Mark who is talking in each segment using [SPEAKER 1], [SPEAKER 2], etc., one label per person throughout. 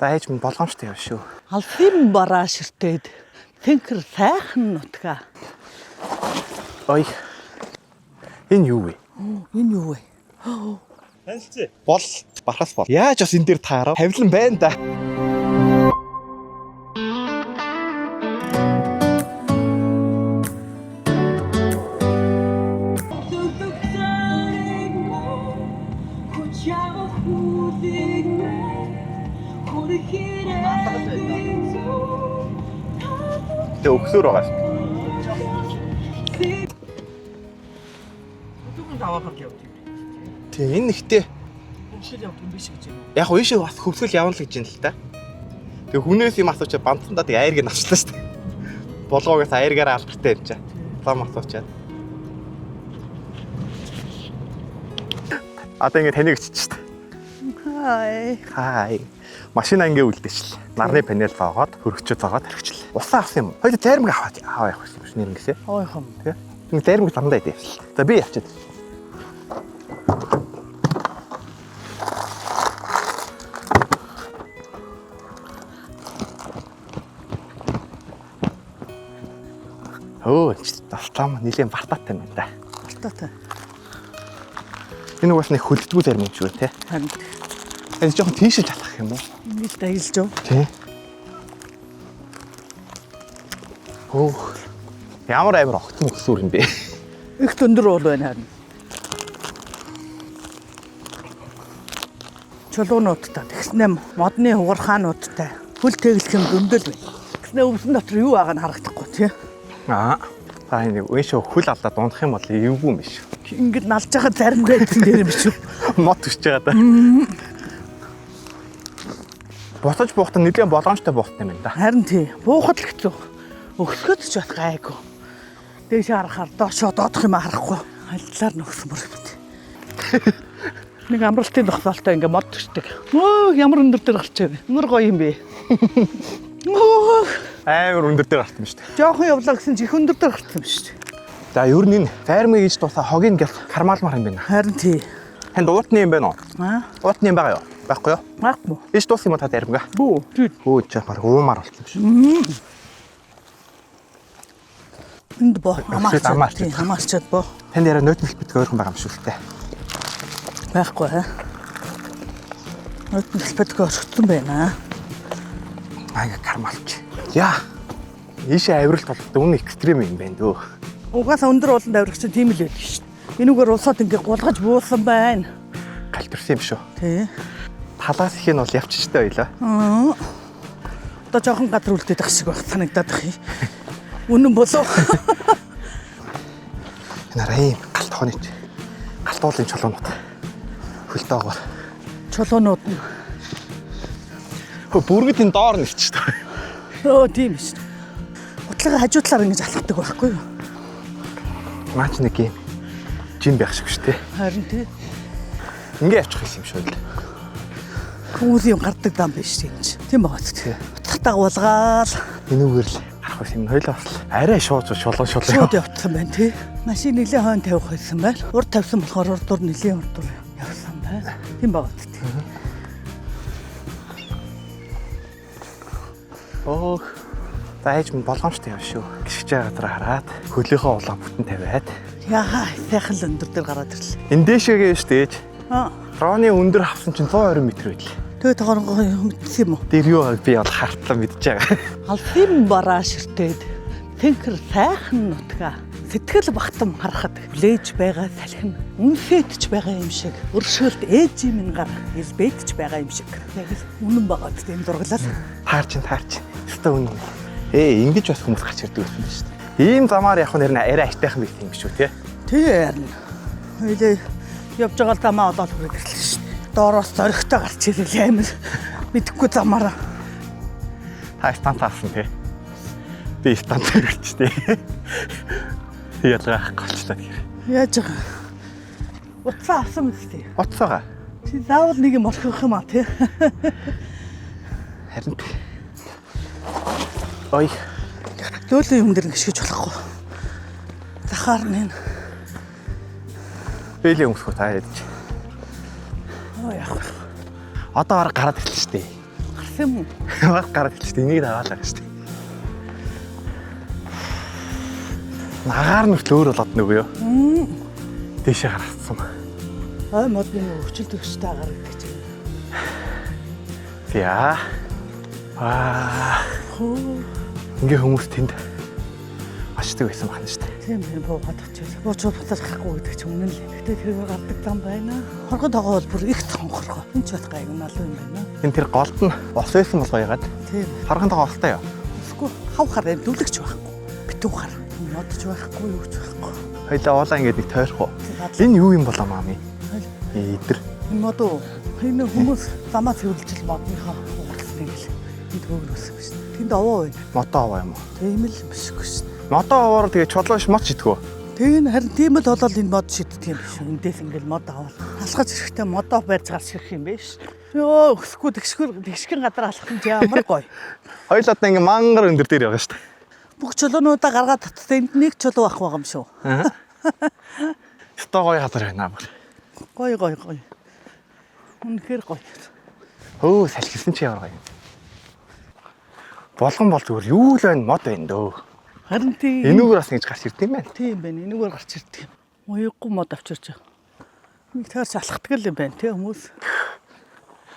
[SPEAKER 1] За ээж минь болгоомжтой явна шүү.
[SPEAKER 2] Алсын бараа ширтээд тэнхэр сайхан нутгаа.
[SPEAKER 1] Ой. Энэ юу вэ?
[SPEAKER 2] Энэ юу вэ?
[SPEAKER 3] Танилцъя.
[SPEAKER 1] Бол бархас бол. Яаж бас энэ дээр таарав? Тавилан байна да. Тэ өгсөөр байгаа шүү.
[SPEAKER 3] Өдөргөн даваахад явдаг юм.
[SPEAKER 1] Тий, энэ нэгтээ
[SPEAKER 3] Хөвсгөл явдаг юм биш гэж юм.
[SPEAKER 1] яг уу ийшээ бас хөвсгөл явна л гэж юм л та. Тэгээ хүнээс юм асуучаад бантандаа тэг айрыг нь авчлаа шүү дээ. Болгоогоос айргаараа алдартай юм чаа. Зам асуучаад. Одоо ингэ таныг өчөж шүү дээ.
[SPEAKER 2] Хай.
[SPEAKER 1] Хай. Машина ингээ үлдээчлээ. Нарны панел зоогоод, хөргөчөө зоогоод орхичлаа. Усаа авсан юм уу? Хоёул зармиг аваад аваа явах юм шиг нэрнгэсээ.
[SPEAKER 2] Ойхон.
[SPEAKER 1] Тэ? Ингээ зармиг замдаа идэ явчлаа. За би явчихад. Өө, чи тастам нэлийн бартаатай юм да.
[SPEAKER 2] Алтаатай.
[SPEAKER 1] Энэ угаас нэг хөлддгүү зарим юм шиг байна те.
[SPEAKER 2] Харин
[SPEAKER 1] Энэ жоохон тийшэж алхах юм уу?
[SPEAKER 2] ингэж даялж юу?
[SPEAKER 1] Тий. Хөөх. Ямар амар огтхон өсвөр юм бэ?
[SPEAKER 2] Их өндөр уул байна харин. Чулуунуудтай тэгснэ модны хугархаануудтай хөл тэглэх юм зөндөл байна. Тэгснэ өвсөн дотор юу байгааг нь харагдахгүй тий.
[SPEAKER 1] Аа. Та энэ үн шүү хөл алдаад унах юм бол эвгүй юм биш.
[SPEAKER 2] Ингэж налж байгаа заримгаа идсэн дээр юм биш үү?
[SPEAKER 1] Мод өсөж байгаа да. Буцаж буухтаа нэлээд болгоомжтой буухтай юм байна да.
[SPEAKER 2] Харин тий. Буухад л хэцүү. Өгсөхөд ч бас гайгүй. Дээш харахаар доошоо доодох юм харахгүй. Алдлаар нөхсөн бүр юм. Нэг амралтын зогсоолтой ингээ мод төшдөг. Өө ямар өндөр дээр гарч байгаа. Ямар гоё юм бэ? Өө
[SPEAKER 1] Амар өндөр дээр гарсан юм шүү дээ.
[SPEAKER 2] жоохон явлаа гэсэн чи их өндөр дээр гарсан юм шүү дээ.
[SPEAKER 1] За ер нь энэ фермер хийж тусаа хогийг гэл кармалмар юм байна.
[SPEAKER 2] Харин тий.
[SPEAKER 1] Танд уутны юм байна уу?
[SPEAKER 2] Аа
[SPEAKER 1] Уутны юм байгаа юу? Байхгүй юу?
[SPEAKER 2] байхгүй.
[SPEAKER 1] Иш дууссан юм уу та заримгаа?
[SPEAKER 2] Бүү. Тий.
[SPEAKER 1] Хөө чи баг уумар болсон юм шүү.
[SPEAKER 2] Энд боо. Амаарчаад.
[SPEAKER 1] Амаарчаад.
[SPEAKER 2] Тий, амаарчаад боо.
[SPEAKER 1] Танд яриа нөтнөл битг ойрхон байгаа юм шүү л дээ.
[SPEAKER 2] Байхгүй аа. Нөтөн дэлбэдг орхисон байна.
[SPEAKER 1] Аа ингээ кармалч. Яа. Ийшээ авиралт болдог үнэ экстрим юм байна дөө.
[SPEAKER 2] Угаасаа өндөр ууланд авирах чинь тийм л байдаг шүү дээ. Энүүгээр улсаад ингээ гулгаж буусан байна.
[SPEAKER 1] Галт төрсөн юм шүү.
[SPEAKER 2] Тий.
[SPEAKER 1] Талаас их нь бол явчихтай байлаа.
[SPEAKER 2] Аа. Одоо жоохон газар үлдээд байх шиг байх санагдаад байх юм. Үнэн болов.
[SPEAKER 1] Энэ арай ийм галт хооны чи. Галт уулын чулуунууд. Хөлтөөгөр.
[SPEAKER 2] Чулуунууд нь.
[SPEAKER 1] Хөө бүргэд энэ доор нэрч шүү дээ.
[SPEAKER 2] Өө тийм шүү. Утлага хажуу талаар ингэж алхдаг байхгүй юу?
[SPEAKER 1] Наа чи нэг юм жин байх шиг шүү дээ.
[SPEAKER 2] Харин тий.
[SPEAKER 1] Ингээ явчих юм шүү л.
[SPEAKER 2] Хүмүүс юм гардаг зам биш тийм чи. Тийм байгаа ч. Утгатаа гулгаал
[SPEAKER 1] Энүүгээр л гарах байсан юм. Хоёлоо бас л арай шууж шулуун шулуун.
[SPEAKER 2] шууд явцсан байна тий. Машин нэлээд хойно тавих байсан байна. Урд тавьсан болохоор урд дур нэлээд урд дур явсан байна. Тийм байгаа ч.
[SPEAKER 1] Өөх. За ээж минь болгоомжтой явна шүү. Гიშгэж байгаа газар хараад хөлийнхөө улаан бүтэн тавиад.
[SPEAKER 2] Яхаа сайхан л өндөр дээр гараад ирлээ.
[SPEAKER 1] Энэ дээшээгээ шүү дээ ээж.
[SPEAKER 2] Аа.
[SPEAKER 1] Дроны өндөр авсан чинь 120 м байлээ.
[SPEAKER 2] Тэгээ тоогооргоо мэдсэн юм уу?
[SPEAKER 1] Тэр юу байгааг би бол хартлаа мэдж байгаа.
[SPEAKER 2] Алсын бараа ширтээд тэнхэр сайхан нутгаа сэтгэл багтам харахад хүлээж байгаа салхин үнсэтч байгаа юм шиг өршөөлт ээжийн минь гар элбэтч байгаа юм шиг яг л үнэн байгаа гэдэг энэ зураглал
[SPEAKER 1] Таарч таарч. Өстой үнэн. Ээ ингэж бас хүмүүс гарч ирдэг байсан шүү дээ. Ийм замаар явах нь арай айтайхан байсан юм шүү те.
[SPEAKER 2] тий харин хоёлээ явж байгаа л замаа олоод хүрээд ирлээ шүү дээ доороос зоригтой гарч ирлээ амир мэдхгүй замаараа
[SPEAKER 1] Та станц авсан те. Би станц өргөч те. Ялгаа байхгүй болчлаа тэгэхээр.
[SPEAKER 2] яаж байгаа утсаа авсан мэт тий
[SPEAKER 1] Утсаага.
[SPEAKER 2] чи заавал нэг юм орхих юм а тий
[SPEAKER 1] Харин тий. Ой,
[SPEAKER 2] Зөөлөн юм дээр гიშгэж болохгүй. Захаар нэ.
[SPEAKER 1] бэлээ өмсгөө та ядаж.
[SPEAKER 2] Оо яах вэ?
[SPEAKER 1] Одоо бараг гараад ирлээ шүү дээ.
[SPEAKER 2] Гарсан юм уу?
[SPEAKER 1] Баг гараад ирчихсэн. Энийг дагаалаа шүү дээ. Нагаар нь хүртэл өөр болоод нүгөө юу? Дээшээ гаргацсан.
[SPEAKER 2] Ой модны өвчл төгстэй агаар гэдэг чинь.
[SPEAKER 1] За. Аа.
[SPEAKER 2] Хөө.
[SPEAKER 1] Ингээ хүмүүс тэнд очдөг байсан байна шүү дээ.
[SPEAKER 2] Тийм тийм буугаад очив. Буучууд буцаж гарахгүй гэдэг чинь үнэн л. Гэтэ тэрээр гардаг зам байна. Хоргон тогоо бол бүр их цонхорхоо. Энэ ч бас гайг налуу юм байна.
[SPEAKER 1] Энэ тэр голд нь ус байсан болго ягаад?
[SPEAKER 2] Тийм.
[SPEAKER 1] Хоргон тогоо устай юу?
[SPEAKER 2] Эсвэл хав хар юм дүлэгч байхгүй. Битүү хар. Модч байхгүй, юу ч байхгүй.
[SPEAKER 1] Хоёлаа уулаа ингээд нэг тойрох уу?
[SPEAKER 2] Гадлаа.
[SPEAKER 1] Энэ юу юм болоо маами? Идэр.
[SPEAKER 2] Энэ мод уу? Энэ хүмүүс замаа цэвэрлжил модныхоо угалсан гэл. Энэ төөгнөөс гэж. Тэнд овоо байна.
[SPEAKER 1] Модоо овоо юм уу?
[SPEAKER 2] Тийм л бишгүй шин.
[SPEAKER 1] Модоо овоор тэгээ чулууш мод шидгүү.
[SPEAKER 2] Тийм харин тийм л болол энэ мод шиддэг юм биш. Эндээс ингээл мод авал. Алхаж ирэхдээ модоо барьж гарч ирэх юм биш. Йоо өсөхгүй тэгшгэр тэгшгэн газар алах нь ямар гоё.
[SPEAKER 1] Хоёлаа одоо ингээ мангар өндөр дээр явна шүү дээ.
[SPEAKER 2] Бүх чулуунуудаа гаргаад татсан энд нэг чулуу авах байгаа юм шүү.
[SPEAKER 1] Өстой гоё газар байна бүр.
[SPEAKER 2] Гоё гоё гоё. Үнэхээр гоё.
[SPEAKER 1] Хөө салхилсан чи ямар гоё юм. Болгон бол зүгээр юу л байна мод байна дөө.
[SPEAKER 2] Харин тийм.
[SPEAKER 1] Энүүгээр бас ингэж гарч ирд юм байна.
[SPEAKER 2] Тийм байна. Энүүгээр гарч ирдэг юм. Уягүй мод авчирч. Нэг таарч алхдаг л юм байна тий хүмүүс.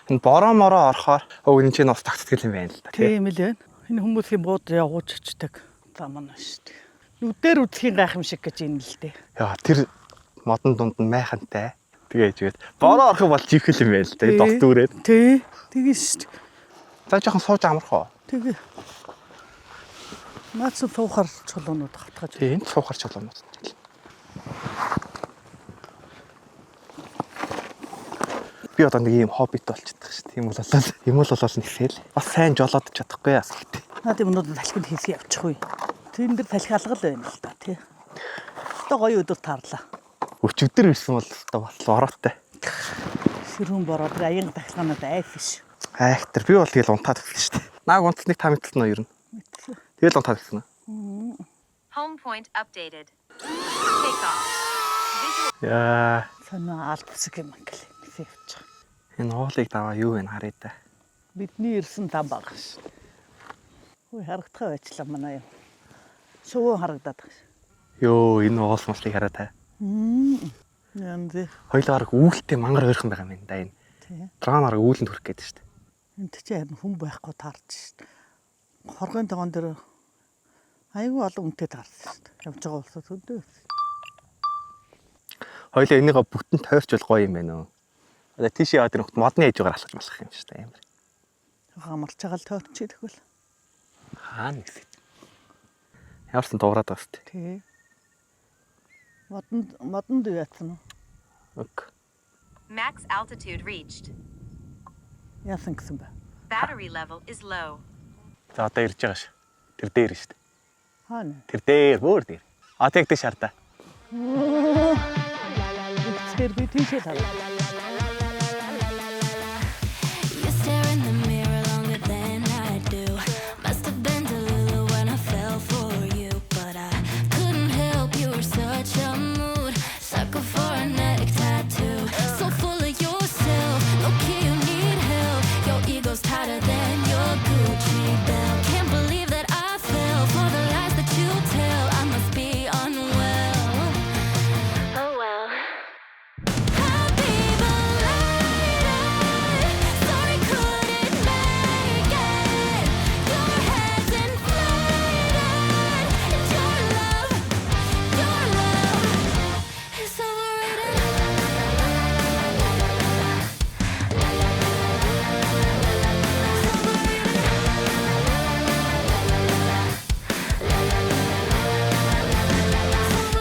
[SPEAKER 1] Энэ бороо мороо орохоор өг энэ чинь ус тогтдог юм байна л да. Тий.
[SPEAKER 2] Тийм л байна. Энэ хүмүүсийн бууд явууж очдог зам нь шүү дээ. Нүдээр үзхийн гайхамшиг гэж энэ л дээ.
[SPEAKER 1] Яа тэр модон дунд нь майхантай. Тэгээ ээжгээд бороо орох бол живхэл юм байна л да. Дос дүүрээд.
[SPEAKER 2] Тий. Тэгээ шүү дээ.
[SPEAKER 1] За жоохон сууж амрах уу?
[SPEAKER 2] Тэгээ. Наац суухар чулуунууд хавтгаж.
[SPEAKER 1] Тий энд суухар чулуунууд. Би одоо нэг юм хоббит болчихдог шүү. Тийм бол болол юм бол болол нисэл. Бас сайн жолоод чадахгүй яас гэдэг.
[SPEAKER 2] Наад юмнууд талхинд хийсээ явчих уу. Тэн дээр талхи алгал байна л да тий. Одоо гоё өдөр таарлаа.
[SPEAKER 1] Өчигдөр ирсэн бол одоо бас бороотой.
[SPEAKER 2] Ширүүн бороо тэр аян тахилгаанууд айс ш.
[SPEAKER 1] Айхтар би бол тэгэл унтаад өгсөн шүү дээ. Нааг унтсныг та мэдсэн үү ер нь? Тэгэл унтаад өгсөн үү?
[SPEAKER 4] Home point updated. Take off. Visual
[SPEAKER 1] Яа,
[SPEAKER 2] Сонио алдсаг юм ингээл нисээ явчих.
[SPEAKER 1] энэ уулыг даваа юу вэ харъя да.
[SPEAKER 2] Бидний ирсэн зам баг ш. Хүй харагдах байчлаа манай юм. Шувуу харагдаад байгаа ш.
[SPEAKER 1] Йоо, энэ уул муслыг хараа та.
[SPEAKER 2] Янз.
[SPEAKER 1] Хоёлоо арга үүлтэй мангар ойрхон байгаа юм да энэ.
[SPEAKER 2] Тий.
[SPEAKER 1] Дрон арга үүлэнд хүрэх гээд шүү дээ.
[SPEAKER 2] Энд чи харин хүн байхгүй таарч шít. Хоргын тогон дээр айгүй олон үнэтэй таарсан шít. Явж байгаа улсууд өндөө.
[SPEAKER 1] Хоёлоо энийгээ бүтэн тойрч бол гоё юм байна уу. Одоо тийш яваад ирэхэд модны хажуугаар алхаж болох юм шүү дээ амар.
[SPEAKER 2] Хамарч байгаа л тойрч идэх үл.
[SPEAKER 1] Хаана гэсэн. Ямарсан дуурайд байгаа шүү дээ.
[SPEAKER 2] Тий. Модонд модонд яатсан уу?
[SPEAKER 1] Ок.
[SPEAKER 4] max altitude reached.
[SPEAKER 2] Яасан гэсэн бэ?
[SPEAKER 4] Battery level is low.
[SPEAKER 1] За одоо ирж байгаа ш. Тэр дээр шүү дээ.
[SPEAKER 2] Хаана?
[SPEAKER 1] Тэр дээр, бүр дээр. А тэг тийш хар та.
[SPEAKER 2] Ихсээр би тийшээ тараа.
[SPEAKER 5] You stare in the mirror longer than I do. Must have been delulu when I fell for you, but I couldn't help you were such a mood. Sucker for a neck tattoo. So full of yourself, low key you need help. Your ego's tighter than your Gucci belt. Can't believe that I fell for the lies that you tell. I must be unwell. Oh well. Happy belated. Sorry, couldn't make it. Your head's inflated, and your love is overrated.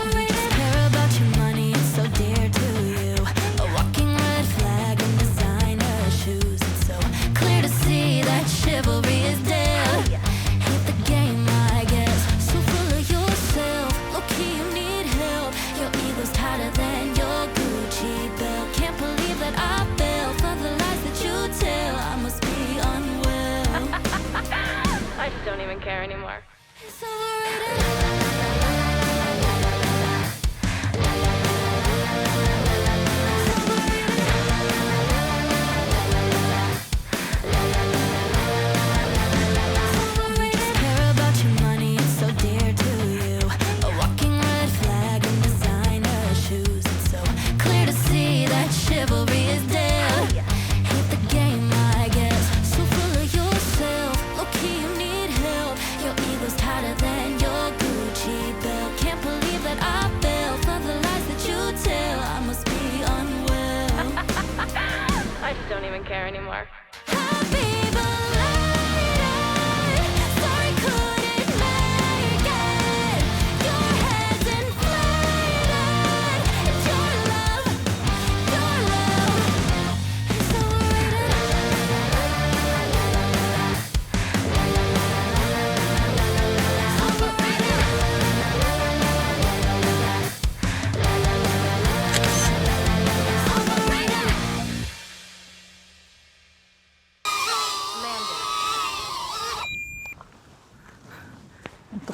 [SPEAKER 5] You just care about your money, it's so dear to you. A walking red flag in designer shoes. It's so clear to see that chivalry is dead. Hate the game, I guess. So full of yourself, low key you need help. Your ego's tighter than your Gucci belt. Can't believe that I fell for the lies that you tell. I must be unwell.
[SPEAKER 6] I just don't even care anymore.
[SPEAKER 5] It's overrated.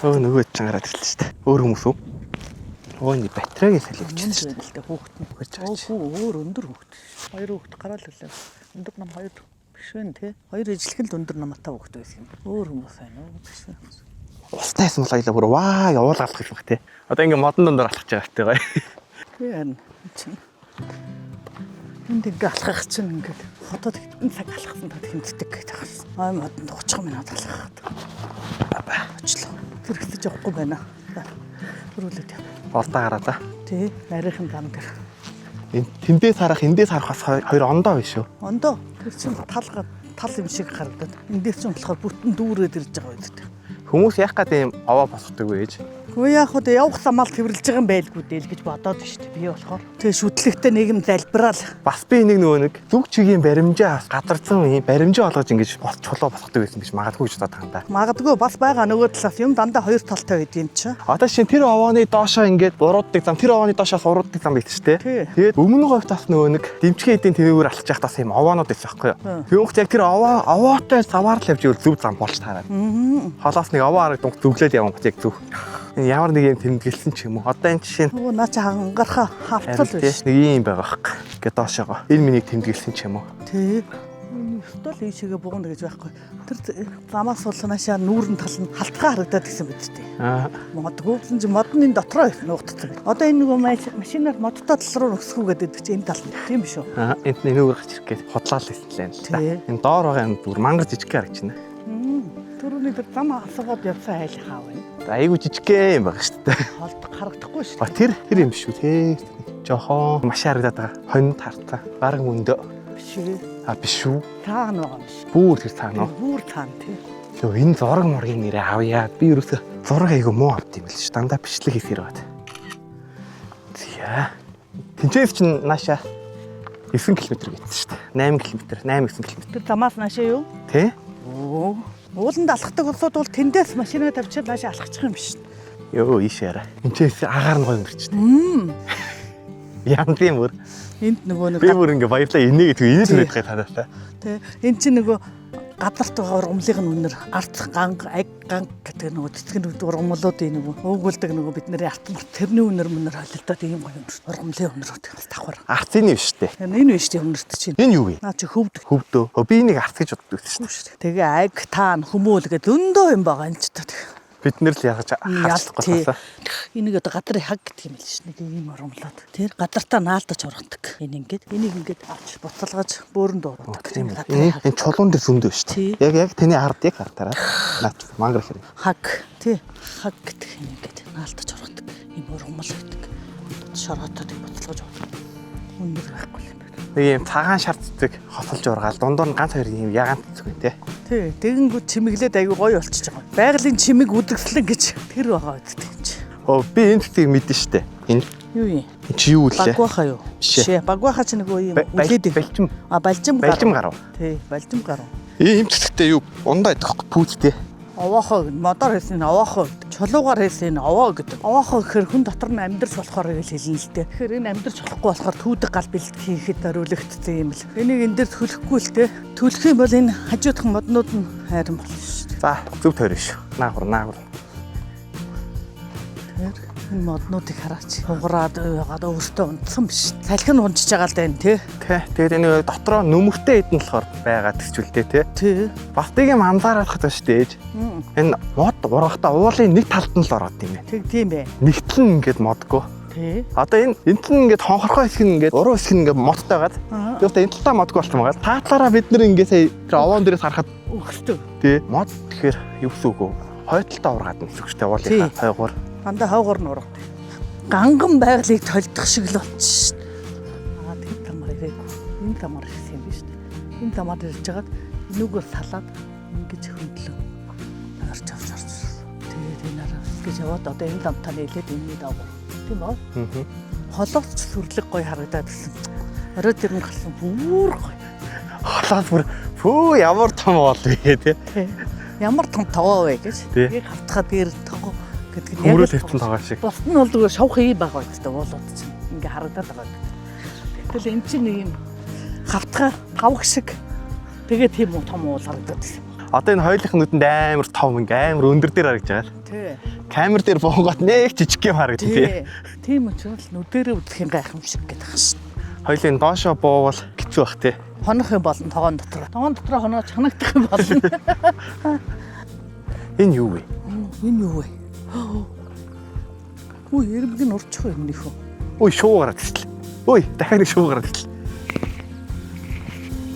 [SPEAKER 1] Өө нөгөө чинь гараад ирлээ шүү дээ. Өөр хүмүүс үү? Өө энэ батарейг салхи өгчихсэн шүү дээ.
[SPEAKER 2] Шүү дээ хүүхэд нь.
[SPEAKER 1] Өгч
[SPEAKER 2] Оо хүү өөр өндөр хүүхэд. Хоёр хүүхэд гараал ирлээ. Өндөр нам хоёр биш вэ те? Хоёр ижлэхэн л өндөр намтай хүүхэд байсан юм. Өөр хүмүүс байна уу? Биш вэ?
[SPEAKER 1] Устай байсан бол аяла бүр ваа явуул алах юм бах те. Одоо ингээ модон дундаар алхаж байгаа хэрэгтэй гоё.
[SPEAKER 2] Тий харин чинь. Энд ингээ алхах чинь ингээд хотод хэдэн цаг алхсан тад хэмтдэг гэдэг байна. Ой модонд 30 минут алхахад. Очлоо. Тэр хэсэж явахгүй байна. За, Төрүүлээд яв.
[SPEAKER 1] Ордоо гараа за.
[SPEAKER 2] Тий, нарийнхан зам дээр.
[SPEAKER 1] Энэ тэндээс харах, эндээс харах бас хоёр ондоо биш үү?
[SPEAKER 2] Ондоо тэр чинь тал тал юм шиг харагдаад. Эндээс чинь болохоор бүтэн дүүрээд ирж байгаа байдаг.
[SPEAKER 1] Хүмүүс яах гээд ийм овоо босгодог вэ гэж.
[SPEAKER 2] Үгүй яах вэ? Явах замаал тэрвэрлж байгаа юм байлгүй дээ л гэж бодоод шүү дээ. Би болохоор. Тэгээ шүтлэгтээ нэг юм залбираал.
[SPEAKER 1] Бас би нэг нөгөө нэг зүг чигийн баримжаа гадарцсан ийм баримжаа олгож ингэж бос чулуу босгодог байсан биш магадгүй гэж бодоод байгаа юм да.
[SPEAKER 2] Магадгүй бас байгаа нөгөө талаас юм дандаа хоёр талтай байд юм чи.
[SPEAKER 1] Одоо шинэ тэр овооны доошоо ингээд урууддаг зам, тэр овооны доошоос урууддаг зам байдаг шүү дээ.
[SPEAKER 2] Тий.
[SPEAKER 1] Тэгээд өмнө говьт бас нөгөө нэг дэмчгийн эдийн тэнүүгээр алхаж явах бас ийм овоонууд байсан байхгүй юу? Тэгвэл яг тэр овоо овоотой заваар л явж ивэл зөв зам болж таарад. Холоос нэг овоо арга дунх зүглээд явсан гот яг зөв. Энэ ямар нэг юм тэмдэглэсэн ч юм уу. Одоо энэ жишээ нь
[SPEAKER 2] Нөгөө наа чи хангархаа хавцал
[SPEAKER 1] харин
[SPEAKER 2] биш.
[SPEAKER 1] тий, нэг ийм байгаа байхгүй. Ингээд доошоогоо. Энэ миний тэмдэглэсэн ч юм уу.
[SPEAKER 2] Тий. Энэ ёстой л ийшээгээ бугна гэж байхгүй. Тэр замаас бол наашаа нүүрэн тал нь халтгаа харагдаад гисэн биз дээ.
[SPEAKER 1] Аа.
[SPEAKER 2] Модгүй. Тэгсэн чинь мод нь энэ дотроо нуугдсан. Одоо энэ нөгөө машинаар модтой тал руу нөхсөх үү гэдэг чинь энэ тал нь. Тийм биш үү?
[SPEAKER 1] Аа, энд энүүгээр гарч ирэх гээд худлаа л байсан л юм л да.
[SPEAKER 2] Тий.
[SPEAKER 1] Энэ доор байгаа юм бүр мангар жижиг харагч байна.
[SPEAKER 2] Төрөний тэр зам асуугаад явсан айл хаа вэ?
[SPEAKER 1] За айгу жижигхэн юм байгаа шүү дээ.
[SPEAKER 2] Холд харагдахгүй шүү
[SPEAKER 1] А
[SPEAKER 2] дээ.
[SPEAKER 1] тэр тэр юм шүү те. Жохон маш харагдаад байгаа. Хонь тартаа. Бараг мөндөө.
[SPEAKER 2] Биш ээ.
[SPEAKER 1] А биш шүү.
[SPEAKER 2] Цаана байгаа юм биш.
[SPEAKER 1] Бүр тэр цаана.
[SPEAKER 2] Тэр бүр цаана тий.
[SPEAKER 1] Йоо энэ зураг мургийн нэрээ авъя. Би ерөөсөө зураг айгу муу авд юм л шүү. Дандаа бичлэг хийсээр байна. Зя. Тинчээс чинь нааша 9 км гэсэн шүү дээ. 8 км, 8 9 км.
[SPEAKER 2] Тэр замаас наашаа юу?
[SPEAKER 1] Тэ?
[SPEAKER 2] Оо. Ууланд алхдаг улсууд бол тэндээс машинаа тавьчаад наашаа алхачих юм биш.
[SPEAKER 1] Йоо ийш яра. Тинчээс агаар нь гоё өнгөрч дээ. Янзын мөр.
[SPEAKER 2] Энд нөгөө нэг
[SPEAKER 1] Би бүр ингээ баярлаа инээ гэдэг инээ түрээд байгаа танаасаа.
[SPEAKER 2] Тэ энэ чинь нөгөө гадарт байгаа ургамлын нь үнэр арц ганг аг ганг гэдэг нөгөө цэцгэн ургамлуудын нөгөө уугуулдаг нөгөө бидний арт март тэрний үнэр мөнөр холилдоод ийм гоё үнэр ургамлын үнэрүүд бас давхар.
[SPEAKER 1] Арцын юм шүү дээ.
[SPEAKER 2] Энэ биш тийм үнэрт чинь.
[SPEAKER 1] Энэ юу вэ?
[SPEAKER 2] Наа чи хөвдөг
[SPEAKER 1] Хөвдөө. Хөө би энийг арц гэж боддог байсан шүү дээ.
[SPEAKER 2] Тэгээ аг таан хүмүүл гэдэг зөндөө юм байгаа энэ ч та.
[SPEAKER 1] Бид нэр л ягаж харчихгүй болсон.
[SPEAKER 2] Энийг одоо гадрын хаг гэдэг юм л ш. Нэг ийм ургамлаад. Тэр гадартаа наалдаж ургадаг. Энэ ингээд энийг ингээд авч буцалгаж бөөрөнд ургадаг.
[SPEAKER 1] Тийм үү.
[SPEAKER 2] Гадрын
[SPEAKER 1] Энэ
[SPEAKER 2] хаг.
[SPEAKER 1] энэ чулуун дээр зөндөө шүү
[SPEAKER 2] Тий.
[SPEAKER 1] дээ. Яг яг таны ард яг хартаараа. Наач мангар хэрэг.
[SPEAKER 2] Хаг тий хаг гэдэг юм ингээд наалтаж ургадаг юм ургамал гэдэг. Шороотод буцалгаж ургадаг. Өндөр байхгүй юм байна.
[SPEAKER 1] Нэг юм цагаан шар цэцэг хосолж ургаал дундуур нь ганц хоёр юм ягаан цэцэг байна те.
[SPEAKER 2] Тий тэгэнгүүт чимэглээд айгүй гоё болчихж байгаа. Байгалийн чимэг үзэгслэн гэж тэр байгаа үсттэй юм чи.
[SPEAKER 1] Оо би энэ цэцгийг мэдэн шүү дээ. Энэ
[SPEAKER 2] Юу юм?
[SPEAKER 1] энэ чи юу үлээ?
[SPEAKER 2] Багваха юу?
[SPEAKER 1] Биш ээ.
[SPEAKER 2] Биш ээ. Багваха чи нөгөө юм үлээд
[SPEAKER 1] Балжим.
[SPEAKER 2] А балжим гарав.
[SPEAKER 1] Балжим гарав.
[SPEAKER 2] Тий, балжим гарав.
[SPEAKER 1] Ийм цэцэгтэй юу ундаа идэх хөөх пүүзтэй.
[SPEAKER 2] Овоохоо гэнэ. Модоор хийсэн нь овоохоо гэдэг. Чулуугаар хийсэн нь овоо гэдэг. Овоохоо гэхээр хүн дотор нь амьдарч болохоор гэж хэлнэ л дээ. Тэгэхээр энэ амьдарч болохгүй болохоор түүдэг гал бэлт хийхэд зориулагдсан юм л. Энийг энэ дээр түлхэхгүй л дээ. Түлхэх юм бол энэ хажуудах моднууд нь хайран болно шүү дээ.
[SPEAKER 1] За зөв тойрно шүү. Наагур наагур.
[SPEAKER 2] Тэгэхээр энэ моднуудыг хараач. Хугараад уйгаад өөртөө унтсан биш. Салхи нь унжиж байгаа л даа тий.
[SPEAKER 1] Тэ. Тэгээд энэ дотроо нүмертэй эдэн болохоор байгаа төсчүүлдэ те.
[SPEAKER 2] Тий.
[SPEAKER 1] Бас нэг юм анзаарах хэрэгтэй шүү дээ ээж. Энэ мод ургахтаа уулын нэг талд нь л ороод юм байна.
[SPEAKER 2] Тэг тийм бэ.
[SPEAKER 1] Нэгтэл нь ингээд модгүй.
[SPEAKER 2] Тий.
[SPEAKER 1] Одоо энэ энэ тал нь ингээд хонхорхой хэсэг нь ингээд уруу хэсэг нь ингээд модтой байгаад.
[SPEAKER 2] Аа.
[SPEAKER 1] Тэгээд энэ талтаа модгүй болсон байгаа. Таатлаараа бид нэр ингээд сая тэр овоон дээрээс харахад
[SPEAKER 2] Өгсдөг.
[SPEAKER 1] тий мод тэгэхээр юу гэсэн үг вэ? Хой талтаа ургаад нь гэсэн үг шүү дээ уулынхаа
[SPEAKER 2] Тий.
[SPEAKER 1] хойгуур.
[SPEAKER 2] Дандаа хойгоор нь ургадаг. Ганган байгалыг толдох шиг л болчих шин. Аа тэр тамаар ирээгүй. Энэ тамаар ирсэн юм биш үү? Энэ тамаар ирж хагаад энүүгээр салаад ингэж хөндлөн орж авч орж. Тэгээд энэ араа гэж яваад одоо энэ дамтаа нийлээд энэний дагуу. Тийм үү?
[SPEAKER 1] Аа.
[SPEAKER 2] Холоос ч сүрлэг гоё харагдаад гисэн. Орой тэр нь гарсан бүр гоё.
[SPEAKER 1] Холоос бүр пүү ямар том уул вэ тий.
[SPEAKER 2] Тий. Ямар том тогоо вэ гэж.
[SPEAKER 1] Тий.
[SPEAKER 2] Яг хавтгаа дээр тогоо гэдэг нь яг
[SPEAKER 1] Хүмүүрэл
[SPEAKER 2] л
[SPEAKER 1] хэвтэн
[SPEAKER 2] тогоо.
[SPEAKER 1] тогоо шиг.
[SPEAKER 2] Бусд нь бол зүгээр шавх юм байгаа гэдэг уулууд чинь ингээ харагдаад байгаа гэдэг. Гэтэл эн чинь нэг юм хавтгаа тавх шиг тэгээ тийм үү том уул харагдаад байсан.
[SPEAKER 1] Одоо энэ хоёулынх нүдэнд амар том ингээ амар өндөр дээр харагдаж байгаа.
[SPEAKER 2] Тий.
[SPEAKER 1] Камер дээр буугаад нэг жижиг юм харагдав тий.
[SPEAKER 2] Тий. Тийм учраас л нүдэрээ үзэх юм гайхамшиг гэдэг юм шин.
[SPEAKER 1] Хоёулын доошоо буувал хэцүү бах тий.
[SPEAKER 2] Хонох юм болно тогоон дотор. Тогоон дотор хоноо чанагдах юм болно.
[SPEAKER 1] Энэ юу вэ?
[SPEAKER 2] Энэ юу вэ? Үу, эрбэг нь урчих юм нөхөө.
[SPEAKER 1] Ой, шуу гараад иртэл. Ой, дахиад нэг шуу гараад иртэл.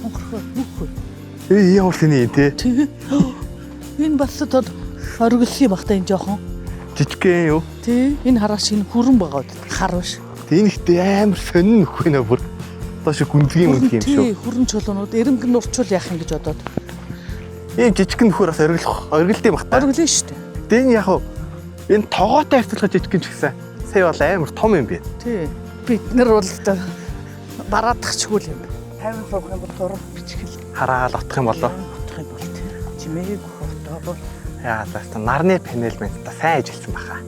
[SPEAKER 2] Хонхорхоо нүхөө.
[SPEAKER 1] Эй, ямар сэний юм тий.
[SPEAKER 2] Тий. Энэ бас тод оргилсон юм бах та энэ жоохон.
[SPEAKER 1] Жижигхэн юу?
[SPEAKER 2] Тий. Энэ харааш энэ хүрэн байгаа үү? Хар биш.
[SPEAKER 1] Энэ ихтэй амар сонин нөхөө нэ бүр. Доош гүнзгий мүнзгий юм шүү.
[SPEAKER 2] Тий, хүрэн чулуунууд эренг нь урчвал яах юм гэж бодоод.
[SPEAKER 1] Ийм жижигхэн нөхөр бас оргилох, оргилд юм бах та.
[SPEAKER 2] Оргилно шүү дээ.
[SPEAKER 1] Тэ энэ яг хуу энэ тогоотой харьцуулахад жижигхэн ч гэсэн сая бол амар том юм бэ.
[SPEAKER 2] Тий. Бид нар бол одоо бараадахчгүй л юм. 50 суух юм бол зураг бичихэл
[SPEAKER 1] Хараал отох юм болоо.
[SPEAKER 2] отох юм бол тий. Чимээг хотоо бол
[SPEAKER 1] Яа за нарны панел мэн та сайн ажилласан баха.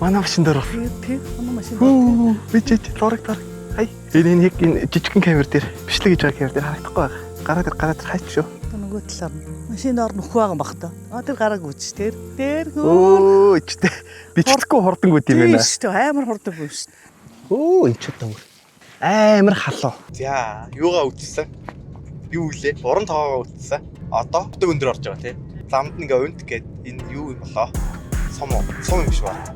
[SPEAKER 1] Манай машин дээр бас
[SPEAKER 2] тий, тий. Манай машин
[SPEAKER 1] Хүү, би чи зураг зураг. Хай. Энэ яг энэ жижигхэн камер дээр бичлэг хийж байгаа камер дээр харагдахгүй байгаа. Гараад ир гараад ир хайч шүү.
[SPEAKER 2] нөгөө талаар нь. Машинд ор нөхөө байгаа юм бах та. А тэр гараг үуч тэр. Тэр хөө.
[SPEAKER 1] Өө ичтэй. Бичлэхгүй хурдангууд юм
[SPEAKER 2] Тийм
[SPEAKER 1] байна.
[SPEAKER 2] шүү дээ. Амар хурдан юм шүү.
[SPEAKER 1] Өө энэ ч одоо амар халуу. За, юугаа үтсэн? Юу үлээ? Уран тоогоо үтсэн. Одоо хотог өндөр орж байгаа тий. Замд ингээ унт гээд энэ юу юм болоо? Сум уу? Сум юм шиг байна.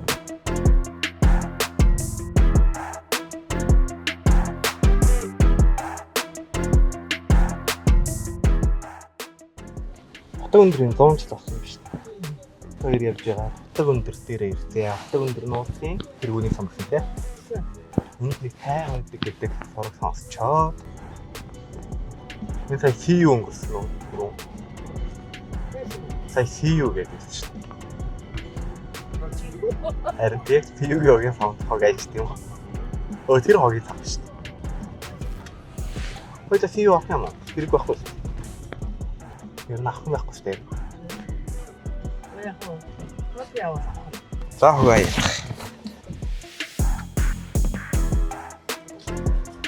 [SPEAKER 1] Хотог өндрийн 100 жил болсон юм шүү дээ. Хоёр явж байгаа. Хотог өндөр дээрээ ирсэн. Хотог өндөр нууцын тэргүүний сум гэсэн тий. Энд нэг тайган байдаг гэдэг зураг сонсчоод. Энэ сая CU өнгөрсөн үү? Түрүү. Сая CU гэдэг шүү дээ. Харин яг CU-гийн хогийн сонсох гэж тийм үү? Өө тэр хогийг авах шүү дээ. Хөөе CU авах юм уу? Хэрэг байхгүй шүү. Ер нь авах юм байхгүй шүү дээ.
[SPEAKER 2] Яг уу. Яа.
[SPEAKER 1] За хөөе.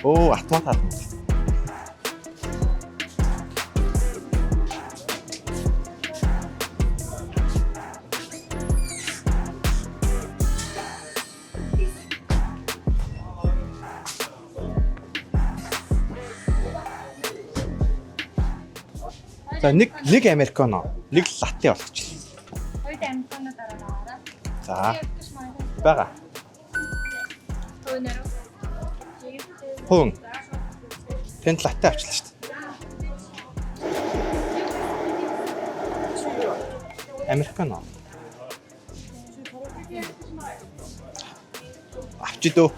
[SPEAKER 1] Оо, автомат хаалт. За нэг нэг американо, нэг латте болгочих.
[SPEAKER 6] Хоёр американо дараа наваарай.
[SPEAKER 1] За. Бага.
[SPEAKER 6] Түүнэр.
[SPEAKER 1] Хүн. Тэнд латте авчлаа шүү дээ. Американо. Авчи дөө.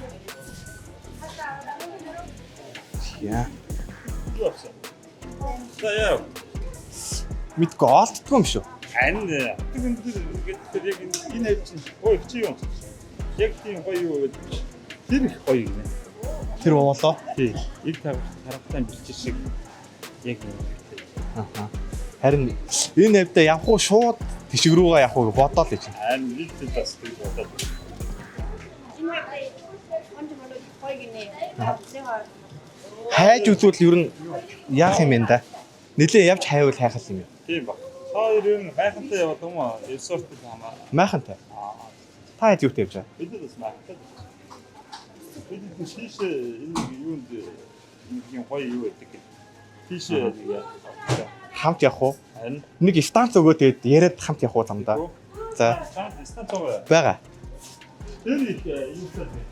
[SPEAKER 1] Яа.
[SPEAKER 3] Юу авсан? За яа.
[SPEAKER 1] Мэдгүй олддгүй юм шүү.
[SPEAKER 3] Ань хотог өндөр гэдэг яг энэ хавь чинь гоё чи юм. Яг тийм гоё юу гэдэг. Тэр их гоё гинэ.
[SPEAKER 1] Тэр уулоо.
[SPEAKER 3] Тий. Иг тархтай бэлчээр шиг яг юм.
[SPEAKER 1] Аха. Харин энэ хавьдаа явах уу шууд тишг рүүгээ явах уу гэж бодоол гэж.
[SPEAKER 3] Харин бид бас тэр бодоод.
[SPEAKER 1] Хайж үзвэл ер нь яах юм бэ да? Нилээ явж хайвал хайхал юм юу?
[SPEAKER 3] Тийм баг. Та хоёр ер нь майхантай яваад юм уу? Resort хамаа.
[SPEAKER 1] Майхантай. Та хэд юутай явж байгаа?
[SPEAKER 3] Бид бас майхантай. Бид тийш энэ юунд нэг юм гоё юу байдаг гэх. Тийш нэг яа.
[SPEAKER 1] Хамт явах уу?
[SPEAKER 3] Харин
[SPEAKER 1] Нэг станц өгөө тэгээд яриад хамт явах уу замдаа. За
[SPEAKER 3] станц байгаа.
[SPEAKER 1] байгаа.
[SPEAKER 3] Тэр их юутай байх.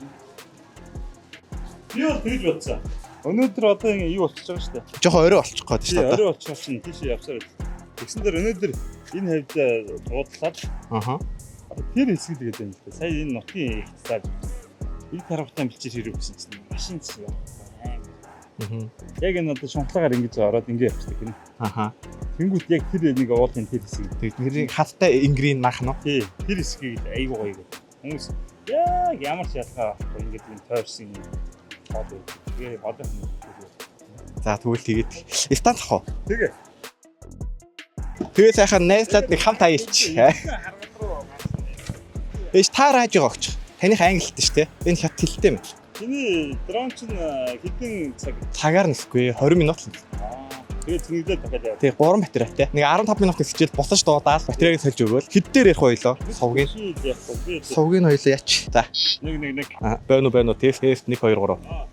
[SPEAKER 3] Би бол тэгж бодсон. Өнөөдөр одоо ингэ юу болчихж байгаа шүү дээ.
[SPEAKER 1] Жохоо орой болчих гээд
[SPEAKER 3] Тий,
[SPEAKER 1] шүү дээ.
[SPEAKER 3] орой болчих чинь тийшээ явсаар байл. Тэгсэн дээр өнөөдөр энэ хавьд уудлаад
[SPEAKER 1] Аха.
[SPEAKER 3] тэр хэсэг л гэдэг юм л да. Сая энэ нутгийн их зааж. Иг тархтай бэлчээр хэрэг гэсэн чинь машин чинь явахгүй.
[SPEAKER 1] Мгм.
[SPEAKER 3] Яг энэ одоо шунхлагаар ингэж ороод ингэ явчихдаг гинэ.
[SPEAKER 1] Аха.
[SPEAKER 3] Тэнгүүт яг тэр нэг уулын тэр хэсэг.
[SPEAKER 1] Тэгээд нэрийг хаттай ингрийн наах нь.
[SPEAKER 3] Тий, тэр хэсгийг л айгуу гоё гэдэг. Хүмүүс яг ямар ч ялгаа байхгүй ингэж юм тойрсон юм хол байдаг. Тэгээ холынх нь.
[SPEAKER 1] За тэгвэл тэгээд станц ах уу?
[SPEAKER 3] Тэгээ.
[SPEAKER 1] Тэгээ сайхан найзлаад нэг хамт аялчих. Эш та раажиг огч. Таных англи хэлтэй шүү дээ. Энэ хят хэлтэй юм.
[SPEAKER 3] Чиний дрон чинь хэдэн цаг?
[SPEAKER 1] Цагаар нисэхгүй 20 минут л.
[SPEAKER 3] Аа. Тэгээд цэнэглээд дахиад яваа.
[SPEAKER 1] Тий 3 батарейтай. Нэг 15 минутын хичээл босож дуудаад батарейг сольж өгөөл. Хэд дээр ярих байлоо? Сувгийн.
[SPEAKER 3] Яахгүй. Би
[SPEAKER 1] Сувгийн хоёлоо яач. За.
[SPEAKER 3] 1 1 1.
[SPEAKER 1] Аа, Байна уу байна уу? Тест тест 1 2 3.
[SPEAKER 3] Аа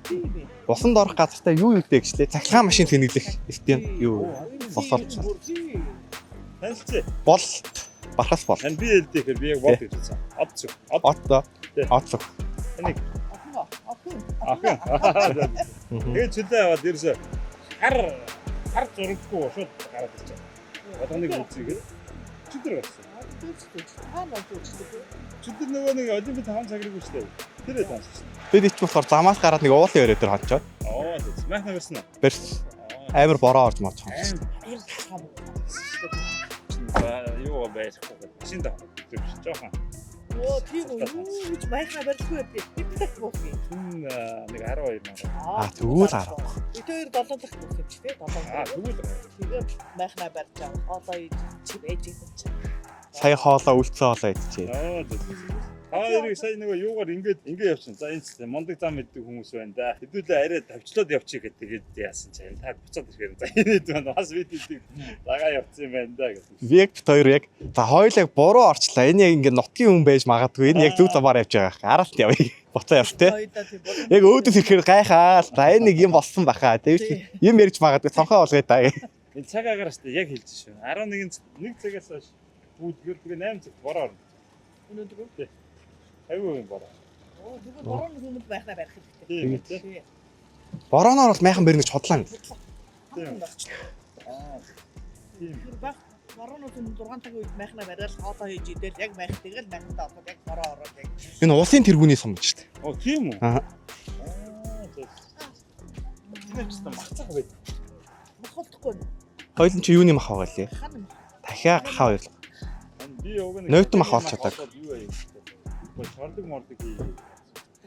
[SPEAKER 3] тийм ээ.
[SPEAKER 1] Усанд орох газартаа юу юутэй гэжлээ. Цахилгаан машин тэнэглэх систем юу босоод
[SPEAKER 3] Танилцъя.
[SPEAKER 1] бол бархас бол.
[SPEAKER 3] Тань би хэлдэг гэхээр би яг бод гэж хэлсэн. Од зүг. Од
[SPEAKER 1] От
[SPEAKER 3] Тий.
[SPEAKER 1] от зүг.
[SPEAKER 3] таныг.
[SPEAKER 2] Ахин.
[SPEAKER 3] Ахын. Тэгээд чөлөө аваад ерөөсө хар хар зураггүй шууд гараад ирж байгаа. Болгоныг үзье гээд чөтгөр гарсан. Чөтгөр нөгөө нэг олимпийн 5 цагрыг шүү дээ. Тэр ээ таньсан.
[SPEAKER 1] Бид ич болохоор замаас гараад нэг уулын өрөө дээр хончоод
[SPEAKER 3] Аа тийм. Майхна барьсан уу?
[SPEAKER 1] барьс амар бороо орж морж хонч.
[SPEAKER 3] Юу байхгүй. Машин даа. Тэр биш. Жохон.
[SPEAKER 2] Оо тийм үү. Юу гэж майхаа барьлгүй байдаг. Бид так буух юм.
[SPEAKER 3] Түн нэг 12 мянга.
[SPEAKER 1] Аа, тэгвэл арга.
[SPEAKER 2] Бид хоёр 7 дахь буух юм чи тий 7.
[SPEAKER 3] Аа тэгвэл
[SPEAKER 2] Тэгээд майхнаа барьж авах. Хоолоо хийж чи ээж юм чи.
[SPEAKER 1] Сая хоолоо үлдсэн хоолоо идчихээ.
[SPEAKER 3] Аа зөв. Та хоёрыг сая нөгөө юугаар ингээд ингээд явчихсан. За энэ ч мундаг зам мэддэг хүмүүс байна да. Хэдүүлээ арай тавчлаад явчих гэдэг тэгээд яасан чинь та буцаад ирэхээр за энэ хэд байна. Бас бид хэдэг дагаа явцсан юм байна да гэсэн.
[SPEAKER 1] Би яг бит хоёр яг за хоёул яг буруу орчлаа. Энэ яг ингээд нутгийн хүн байж магадгүй. Энэ яг зөв замаар явж байгаа. Араас нь явъя. Буцаа яв те.
[SPEAKER 2] Хоёулаа тийм бол.
[SPEAKER 1] Яг өөдөөс ирэхээр гайхаал. За энэ нэг юм болсон баха. Тэгвэл юм ярьж магадгүй цонхоо болгоё та.
[SPEAKER 3] Энэ цаг агаар штэ яг хэлж шив. 11 нэг цагаас хойш бүүдгэр тэгээ 8 цагт бороо орно.
[SPEAKER 2] Өнөөдөр үү?
[SPEAKER 3] 50% бороо.
[SPEAKER 2] Оо тэгвэл борооны хүмүүд майхнаа барих хэрэгтэй.
[SPEAKER 3] Тийм ээ.
[SPEAKER 2] Тий.
[SPEAKER 1] Борооноор бол майхан барина гэж худлаа юм.
[SPEAKER 3] Тийм.
[SPEAKER 2] Аа.
[SPEAKER 3] Тийм.
[SPEAKER 2] Тэр баг борооноос өмнө 6 цагийн үед майхнаа бариад хоолоо хийж идэл яг майх тэгэл майхнаа ороход яг бороо ороод яг
[SPEAKER 1] Энэ улсын тэргүүний сум гэж шүү дээ.
[SPEAKER 3] Оо тийм үү?
[SPEAKER 1] Аа.
[SPEAKER 3] Аа зөв. Энэ ч гэсэн махцах байд.
[SPEAKER 2] махалдахгүй
[SPEAKER 1] Хоёул нь чи юуны мах байгаа лээ?
[SPEAKER 2] хан юм.
[SPEAKER 1] Дахиад гахаа хоёр.
[SPEAKER 3] Би уг нь
[SPEAKER 1] Нойтон мах олж чадаагүй.
[SPEAKER 3] Юу аа юм. Гэхдээ чорлог мордог хий.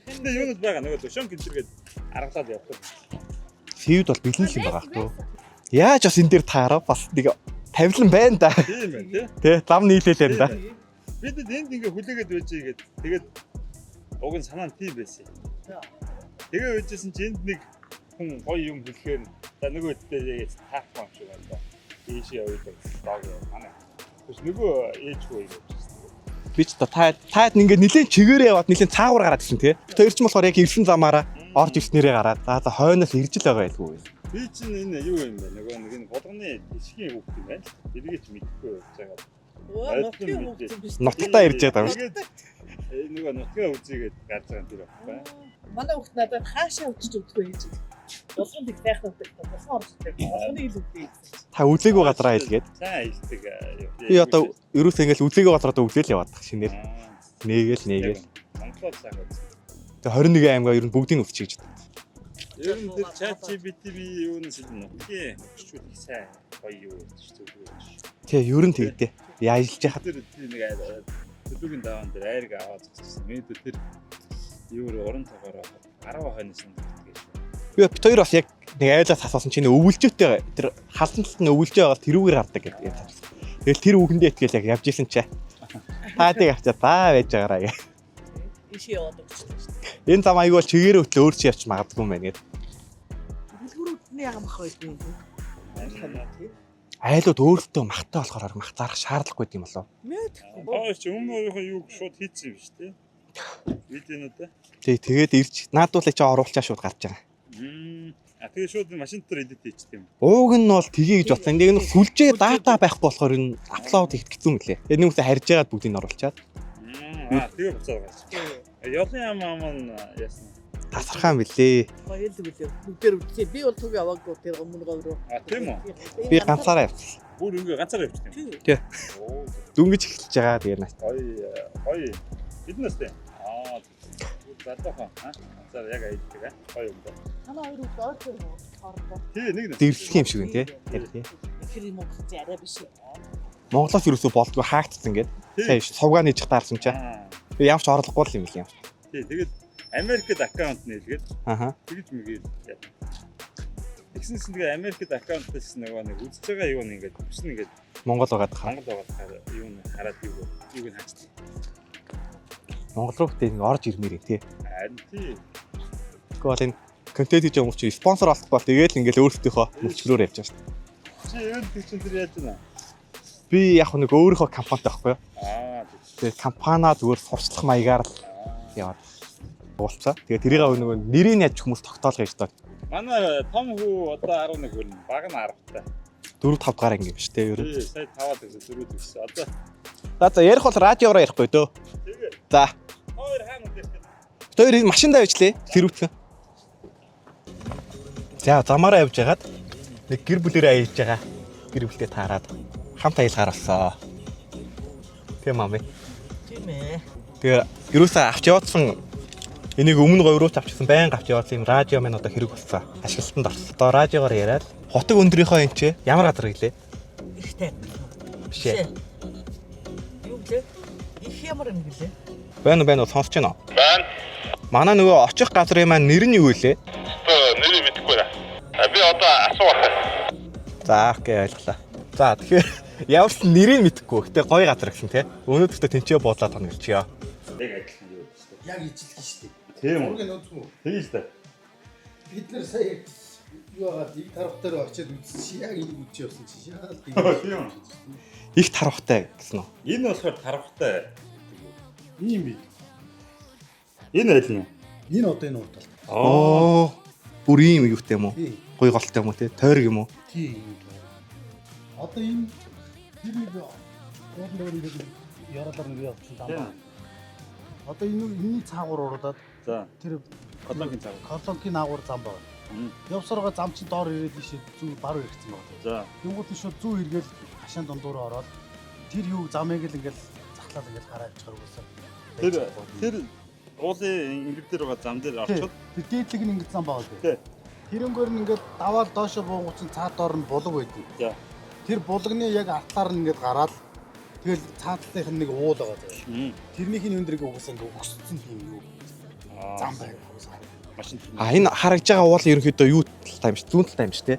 [SPEAKER 3] Тэндээ юунууд байгаа нөгөө төшөн гинтэргээд аргалаад явах.
[SPEAKER 1] Сэвд бол бэлэн л юм байгаа хөө. Яаж бас энэ дээр таарав бас нэг тавилан байна да.
[SPEAKER 3] Тийм ээ тий.
[SPEAKER 1] Тэ зам нийлээл юм да.
[SPEAKER 3] Бид энд ингээ хүлээгээд байж гээд тэгээд уг нь санаа нь тийм байсан. Тэгээ байжсэн чи энд нэг хүн гоё юм хэлэхээр за нөгөө хэдтэй яг таахгүй юм шиг байна да. Ийш явъя да. Дог яа. Манай. Тэс нөгөө ээж хүү юм явчихсан.
[SPEAKER 1] Би ч та таад ингээ нилээн чигээрээ яваад нилээн цаагуур гараад ирсэн тий. Бид хоёр ч болохоор яг ирсэн замаараа орж ирснээрээ гараад за хойноос ирж л байгаа байлгүй.
[SPEAKER 3] Би чинь энэ юу юм бэ? Нөгөө нэг энэ булганы тишгийн хүүхд юм байна л. Тэрийг ч мэдэхгүй явж байгаа.
[SPEAKER 2] Өө нутгийн хүүхд юм биш.
[SPEAKER 1] Нутагтаа ирж байгаа юм.
[SPEAKER 3] Тэгээд нөгөө нутгаа үзийгээд гарч байгаа юм тэр баггүй.
[SPEAKER 2] Манай хүүхд надад хаашаа өчөж өгдөггүй ээж. Булган тэг сайхан өгдөг. Булган орж ирдэг. Булганы ил өгдөг гэсэн.
[SPEAKER 1] Та үлээгүй газараа илгээд.
[SPEAKER 3] Сайн аялдаг юу.
[SPEAKER 1] Би одоо ерөөсөө ингээл үлээгүй газар одоо үлээл яваад тах шинээр. Нээгээл нээгээл.
[SPEAKER 3] Монголоор сайхан үзсэн.
[SPEAKER 1] Тэгээ 21 аймгаа ер нь бүгдийг нь үсчих гэж.
[SPEAKER 3] Ер нь тэр ChatGPT би юу нэг шил нутгийн хөгжүүлэх сайн гоё юу гэж зөвлөгөө өгч.
[SPEAKER 1] Тий ер нь тэгдэ. Яажилж яхад
[SPEAKER 3] Тэр тэр нэг төлөвийн даваан дээр айрыг аваад зогссон. Мэдээ тэр юу уран тоогоор 10 хойноос нь гэдэг шүү.
[SPEAKER 1] Би бит хоёр бас яг нэг айлаас асуусан чинь өвөлжөөтэй тэр халан талд нь өвөлжөө байгаа тэрүүгээр гардаг гэдэг юм таасан. Тэгэл тэр үгэндээ итгэл яг явж исэн чи. Таадыг авчаа баа байж байгаараа гэ.
[SPEAKER 2] Ийшээ яваад өгчлээ шүү дээ.
[SPEAKER 1] Энэ зам аяг бол чигээрээ хөтлөө өөр чи явж магадгүй юм байна гэд.
[SPEAKER 2] Дэлгүүрүүдний яга мах байдгүй юм. Тий.
[SPEAKER 1] Айлууд өөртөө махтай болохоор мах зарах шаардлагагүй юм болов.
[SPEAKER 2] Мэдхгүй.
[SPEAKER 3] Аа чи өмнө өөрийнхөө юуг шууд хийцэн юм биш үү? Видеонууд.
[SPEAKER 1] Тэг тэгээд ирж наадуулыг чи оруулчаа шууд гарч байгаа.
[SPEAKER 3] А тэгээ шууд машин дотор эдит хийчих юм.
[SPEAKER 1] Ууг нь бол тгий гэж бодсон. Нэг нь сүлжээ дата байхгүй болохоор энэ апплоуд хийх хэцүү юм лээ. Тэгээ нэг үсэ харж байгаад бүгдийг нь оруулчаад
[SPEAKER 3] Аа тэгээ буцаад гарч. Ёлын ям ам нь яасан.
[SPEAKER 1] тасархаан билээ.
[SPEAKER 2] Баялаг үлээ. Бүгдээр үзсэн. Би бол төг яваагүй тэр өмнө говь руу.
[SPEAKER 3] А тийм үү?
[SPEAKER 1] Би ганцаараа явчихсан.
[SPEAKER 3] Бүр ингээ ганцаараа явчих юм.
[SPEAKER 1] Тий.
[SPEAKER 3] Оо
[SPEAKER 1] Дүнгиж эхэлж байгаа тэгээ наа.
[SPEAKER 3] гоё гоё. Бид нас тийм. Аа залуухан аа ганцаараа яг аялдаг аа гоё юм да.
[SPEAKER 2] Танаа хоёр хүүхд ойр юм уу? Хоорондоо.
[SPEAKER 3] Тий нэг нэг.
[SPEAKER 1] Дэрслэх юм шиг байна тий. Тэр тий.
[SPEAKER 2] Ихэр юм уу гэсэн арай биш.
[SPEAKER 1] Монголоос ерөөсөө болдгоо хаагдсан гээд. Сая сувгаа нээчих таарсан чаа. Би ямар ч орлогогүй л юм лээ.
[SPEAKER 3] Тий тэгээд Америкт аккаунт нээлгээд
[SPEAKER 1] Аха.
[SPEAKER 3] тэгж мэгэл. Тэгсэн чинь тэгээ Америкт аккаунтаас нөгөө нэг үзэж байгаа юу нэг ингээд хүснэ ингээд
[SPEAKER 1] Монгол байгаад хаа.
[SPEAKER 3] Монгол байгаа болохоор юу нэг хараад юу юуг нь хаачдаг.
[SPEAKER 1] Монгол руу гэдэг нэг орж ирмээр юм тий.
[SPEAKER 3] Харин тий.
[SPEAKER 1] Тэгэхгүй бол энэ Контент хийж байгаа хүмүүс чи спонсор олохгүй бол тэгээл ингээл өөрсдийнхөө мөчлөөр явж байгаа шүү дээ.
[SPEAKER 3] Чи юунд тийм чинь тэр яаж байна?
[SPEAKER 1] Би яг нэг өөрийнхөө компанитай байхгүй юу?
[SPEAKER 3] Аа.
[SPEAKER 1] Тэгээд компаниа зүгээр сурчлах маягаар л яваад уулцаа. Тэгээд тэрийг нөгөө нэрийг яаж хүмүүс тогтоолго хийж даа.
[SPEAKER 3] Манай том хүү одоо 11 хүрнэ. Баг нь 10-тай.
[SPEAKER 1] 4 5 дугаар анги юм шүү дээ ер нь.
[SPEAKER 3] Тий, сая 5-аад гэсэн 4 төгссөн. Одоо
[SPEAKER 1] За ярих бол радиогоор ярихгүй дөө.
[SPEAKER 3] тэгээ.
[SPEAKER 1] За.
[SPEAKER 3] Хоёр хаана үлдэх вэ?
[SPEAKER 1] Тэр энэ машиндаа явжлээ. Сэрүүтгэн. За замаараа явж хагаад нэг гэр бүлээрээ аялж байгаа. Гэр бүлтэй таарад хамт аялгаар болсон. Тийм аа мэ.
[SPEAKER 2] Тийм ээ.
[SPEAKER 1] Тэгээ ерөөсөө авч яваадсан энийг өмнө говь руу ч авчихсан байнга авч яваадсан юм радио маань одоо хэрэг болсон. Ашиглалтанд орсон. Одоо радиогоор яриад хотог өндрийнхөө энэ ч ямар газар гэлээ?
[SPEAKER 2] Ихтэй.
[SPEAKER 1] Биш ээ.
[SPEAKER 2] Юу гэлээ? Их ямар юм гэлээ?
[SPEAKER 1] Байна уу, байна уу сонсож байна уу? Байна. Манай нөгөө очих газрын маань нэр нь юу вэ?
[SPEAKER 7] Нэрийг мэдэхгүй байна. Би одоо асуух.
[SPEAKER 1] За окей ойлголоо. За тэгэхээр ямар ч нэрийг мэдэхгүй. Гэтэ гоё газар гэсэн тий. Өнөөдөртөө тэнцээ буудлаа тоноглочихё.
[SPEAKER 3] Яг адилхан юу вэ?
[SPEAKER 8] Яг ижилхэн шүү дээ.
[SPEAKER 3] Тийм үү?
[SPEAKER 8] Зургийг нь үзсэн үү?
[SPEAKER 3] Тийм л дээ.
[SPEAKER 8] Бид нэр сая юу агаад нэг тарах дээр очиад үзсэн чи яг энийг үзэж явсан чи яагаад
[SPEAKER 3] Тийм үү?
[SPEAKER 1] Их тарвахтай гэсэн үү?
[SPEAKER 3] Энэ болохоор тарвахтай.
[SPEAKER 8] Ийм би.
[SPEAKER 3] Энэ аль нь?
[SPEAKER 8] Энэ одоо энэ урталт.
[SPEAKER 1] Оо. Бүр ийм юутай юм уу?
[SPEAKER 8] Тийм.
[SPEAKER 1] Гой голтой юм уу тий? Тойрог юм уу?
[SPEAKER 8] Тийм юм тоо. Одоо энэ тэр нэг уулын дээр ингээд ёроолоор нэг явчихсан дам. Одоо энэ энэний цаагуур уруудаад
[SPEAKER 3] За,
[SPEAKER 8] тэр
[SPEAKER 3] Колонкийн цаагуур.
[SPEAKER 8] Колонкийн агуур зам байна. Явсаргаа зам чинь доор ирээд ийшээ зүү баруун иргэсэн байна.
[SPEAKER 3] За.
[SPEAKER 8] Тэнгууд нь шууд зүү эргээл хашаан дундуур ороод тэр юу замыг л ингээл захлаад ингээл гараа авчихаар угаасаа.
[SPEAKER 3] Тэр тэр уулын ингэр дээр байгаа зам дээр орчод
[SPEAKER 8] Тэр дээдлэг нь ингээд зам байгаа
[SPEAKER 3] Тий.
[SPEAKER 8] тий. Тэрнгээр нь ингээд даваал доошо буунгууд чинь цаад доор нь булаг байдаг.
[SPEAKER 3] За.
[SPEAKER 8] Тэр булагны яг артлаар нь ингээд гараад тэгэл цаадлынх нь нэг уул байгаа заяа. Тэрнийх нь өндөр ингээд угаасаа ингээд өгсцэн тийм юу зам байгаа угаасаа.
[SPEAKER 3] Машин
[SPEAKER 1] А энэ харагдж байгаа уул ерөнхийдөө юу талтай юм шиг зүүн талтай юм шиг тий.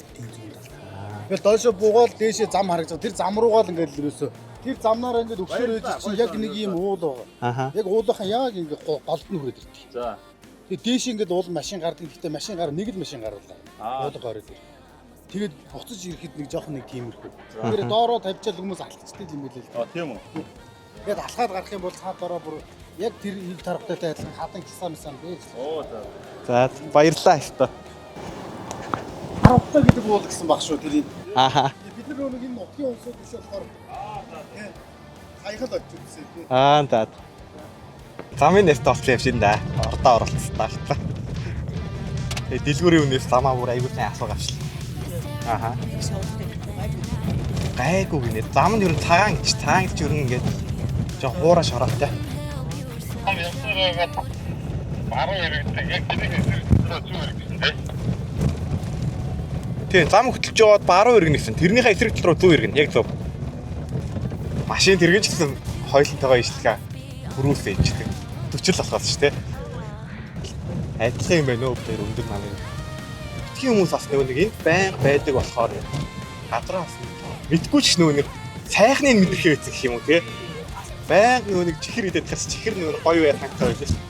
[SPEAKER 8] Тэгэл доошо буугаал дээшээ зам харагдаж. Тэр зам руугаа л ингээд ерөөсөө тэр замнаараа ингээд өгсөр байж чинь яг нэг юм уул байгаа.
[SPEAKER 1] Аха.
[SPEAKER 8] Яг уулынхаа яг ингээд голд нь хүрээд ирдэг.
[SPEAKER 3] За.
[SPEAKER 8] Тэгээ дээш ингээд уул машин гардаг. Гэхдээ машин гар нэг л машин гарвал гарна. Уулга ороод ир. Тэгээд буцаж ирэхэд нэг жоохон нэг тиймэрхүү. Тэгэхээр доороо тавьчаал хүмүүс алхацтай юм билээ л.
[SPEAKER 3] А тийм үү.
[SPEAKER 8] Тэгээд алхаад гарах юм бол цаад доороо бүр яг тэр ийг тархтайтай адилхан хадан киса мисан байж.
[SPEAKER 3] Оо за.
[SPEAKER 1] За баярлалаа ёстой.
[SPEAKER 8] Харавтай гэдэг уул гэсэн баг шүү тэрийг.
[SPEAKER 1] Аха.
[SPEAKER 8] Бид нар нэг энэ нутгийн улсууд биш болохоор хаяхал очиж үзсэн тий.
[SPEAKER 1] Аа за. Замын нэст олсон юм шин да. Ордоо оролцсон та. Тэгээ дэлгүүрийн үнээс замаа бүр аягүй сайн асууг авчлаа. Аха. Гайгүй гинэ. Зам нь ер нь цагаан гэж, цагаан гэж ер нь ингээд жоо хуура шороотой.
[SPEAKER 7] Том явсараа баруун иргэдэг. Яг тэрийг эсрэг зүү иргэсэн тий.
[SPEAKER 1] Тий, зам хөтөлж яваад баруун иргэн гэсэн. Тэрнийхээ эсрэг тал руу зүү иргэн. Яг зөв. Машин тэргэн ч гэсэн хоёулынтойгоо ижлэгээ хөрөөсөө ижлэг. Төчл болохоос ч тий. Адилхан юм байна уу тэр өндөр намын. Битгий хүмүүс бас нөгөө нэг энд байнга байдаг болохоор газраа бас мэдгүй ч нөгөө нэг сайхныг мэдрэхээ байсан гэх юм уу тий. Байнга нөгөө нэг чихэр идэх бас чихэр нөгөө гоё бай хангалттай байлаа шүү.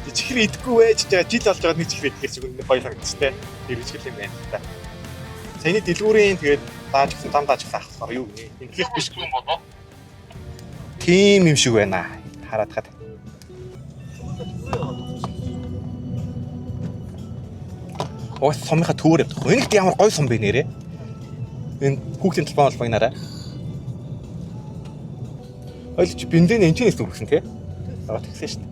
[SPEAKER 1] Тэг чихэр идэхгүй байж байгаа жил болж байгаа нэг чихэр идэхэр чиг үнэ гоё санагдчих те. Иргэжгэл юм байна л та. Саяны дэлгүүрийн тэгээд дааж гисэн зам дааж гисэн ах болохоор юу гинэ. Инглих биш
[SPEAKER 7] юм болоо.
[SPEAKER 1] Тийм юм шиг байна. Хараад хад. Ус сумынхаа төвөр явдаг. Энэ ихт ямар гоё сум бэ нэрээ. Энэ хүүхдийн талбай холбоог нараа. Ойлч бензин энэ ч нүс үгсэн тий. Аа тэгсэн шүү дээ.